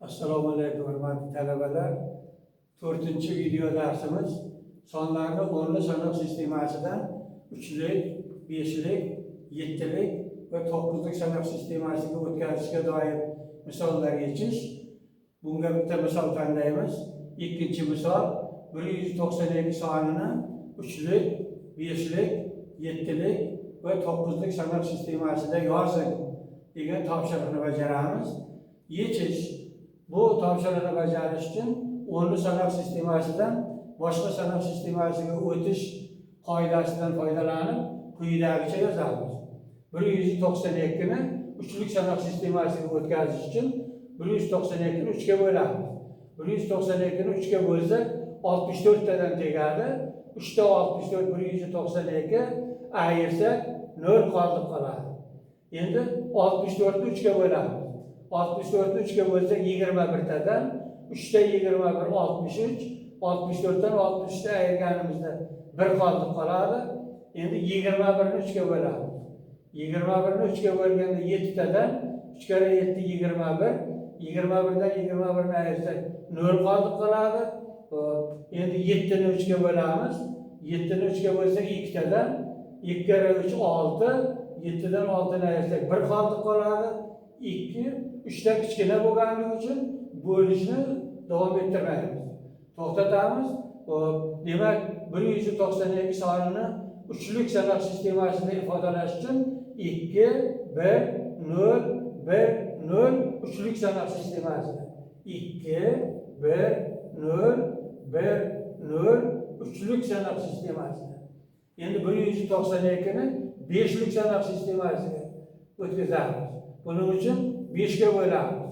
Assalomu alaykum, hurmatli talabalar. To'rtinchi video darsimiz sonlarni o'nli sanoq sistemasidan uchlik, beshlik, yettilik va to'qqizlik sanoq sistemasiga o'tkazishga doir misollar yechish. Bunga bitta misol tanlaymiz. Ikkinchi misol: 192 sonini uchlik, beshlik, yettilik va to'qqizlik sanoq sistemasida yozing degan topshiriqni bajaramiz. Yechish. Bu topshiriqni bajarish uchun o'nli sanoq sistemasidan boshqa sanoq sistemasiga o'tish qoidasidan foydalanib, quyidagicha yozamiz. 192 ni uchlik sanoq sistemasiga o'tkazish uchun 192 ni uchga bo'lamiz. 192 ni uchga bo'lsak, 64 tadan tegadi. Uchta 64 192, ayirsak, 0 qoldi qoladi. Endi 64 ni uchga bo'lamiz. 64 ni uchga bo'lsak, 21 tadan. Uchta 21 63. 64 dan 63 ni ayirganimizda 1 qoldi qoladi. Endi 21 ni uchga bo'lamiz. 21 ni uchga bo'lganda yettitadan. Uch karra yetti 21. 21 dan 21 ni ayirsak, 0 qoldi qoladi. Xo'p, endi yettini uchga bo'lamiz. Yettini uchga bo'lsak, ikkitadan. Ikki karra uch olti. Yettidan oltini ayirsak, 1 qoldi qoladi. Ikki uchdan kichkina bo'lganligi uchun bo'lishni davom ettirmaymiz, to'xtatamiz. Xo'p, demak, 192 sonini uchlik sanoq sistemasida ifodalash uchun ikki, bir, nol, bir, nol. Uchlik sanoq sistemasida ikki, bir, nol, bir, nol, uchlik sanoq sistemasida. Endi 192 ni beshlik sanoq sistemasiga o'tkazamiz. Buning uchun beshga bo'lamiz.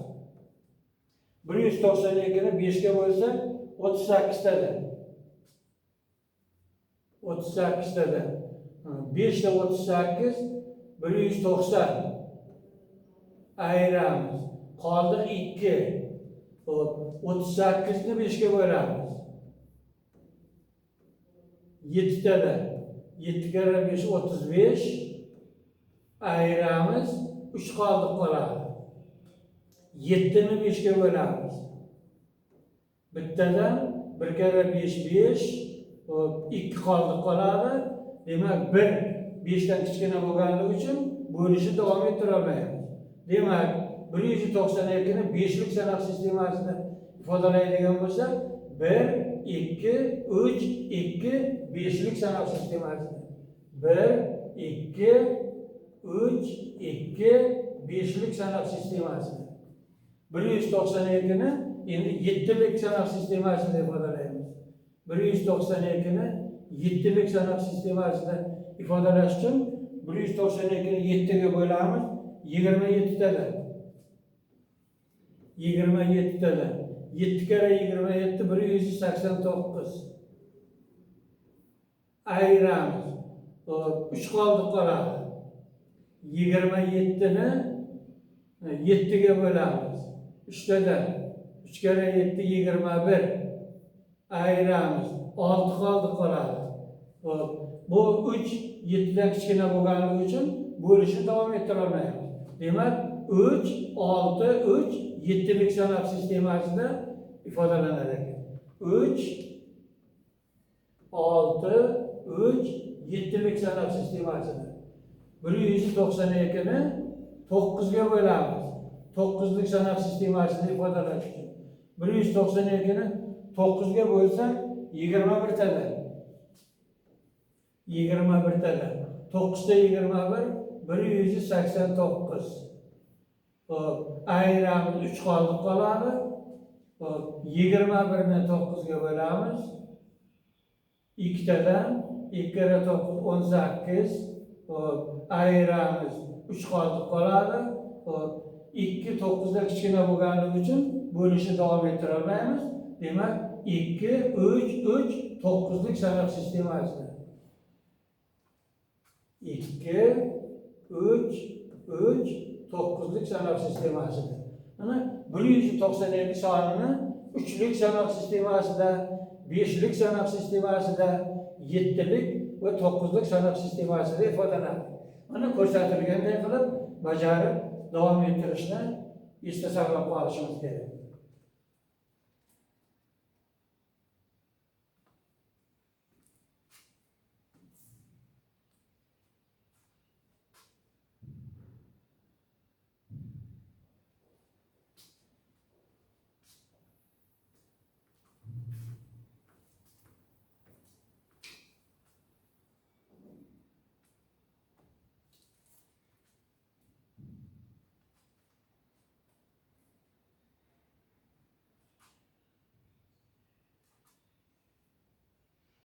192 ni beshga bo'lsak, 38 tadan. 38 tadan. Beshta 38 190. Ayiramiz, qoldiq ikki. Xo'p, 38 ni beshga bo'lamiz, yettitadan. Yetti karra besh 35. Ayiramiz, uch qoldiq qoladi. Yettini beshga bo'lamiz, bittadan. Bir karra besh besh. Xo'p, ikki qoldiq qoladi. Demak, bir beshdan kichkina bo'lganligi uchun bo'lishni davom ettirolmaymiz. Demak, 192 ni beshlik sanoq sistemasida ifodalaydigan bo'lsak, bir, ikki, uch, ikki, beshlik sanoq sistemasida bir, ikki, uch, ikki, beshlik sanoq sistemasida. 192 ni endi yettilik sanoq sistemasida ifodalaymiz. 192 ni yettilik sanoq sistemasida ifodalash uchun 192 ni yettiga bo'lamiz, 27 tadan. 27 tadan. Yetti karra 27 189. Ayiramiz. Xo'p, uch qoldi qoladi. 27 ni yettiga bo'lamiz, uchtadan. Uch karra yetti 21. Ayiramiz, olti qoldi qoladi. Xo'p, bu uch yettidan kichkina bo'lganligi uchun bo'lishni davom ettirolmaymiz. Demak, uch, olti, uch yettilik sanoq sistemasida ifodalanar ekan. Uch, olti, uch yettilik sanoq sistemasida. 192 ni to'qqizga bo'lamiz, to'qqizlik sanoq sistemasida ifodalash uchun. 192 ni to'qqizga bo'lsak, 21 tadan. 21 tadan. To'qqizta 21 189. Xo'p, ayiramiz, uch qoldi qoladi. Xo'p, 21 ni to'qqizga bo'lamiz, ikkitadan. Ikki karra to'qqiz 18. Xo'p, ayiramiz, uch qoldi qoladi. Xo'p, ikki to'qqizdan kichkina bo'lganligi uchun bo'lishni davom ettirolmaymiz. Demak, ikki, uch, uch to'qqizlik sanoq sistemasida ikki, uch, uch to'qqizlik sanoq sistemasida. Mana, 192 sonini uchlik sanoq sistemasida, beshlik sanoq sistemasida, yettilik va to'qqizlik sanoq sistemasida ifodalanadi. Mana, ko'rsatilganday qilib bajarib davom ettirishni esda saqlab qolishimiz kerak.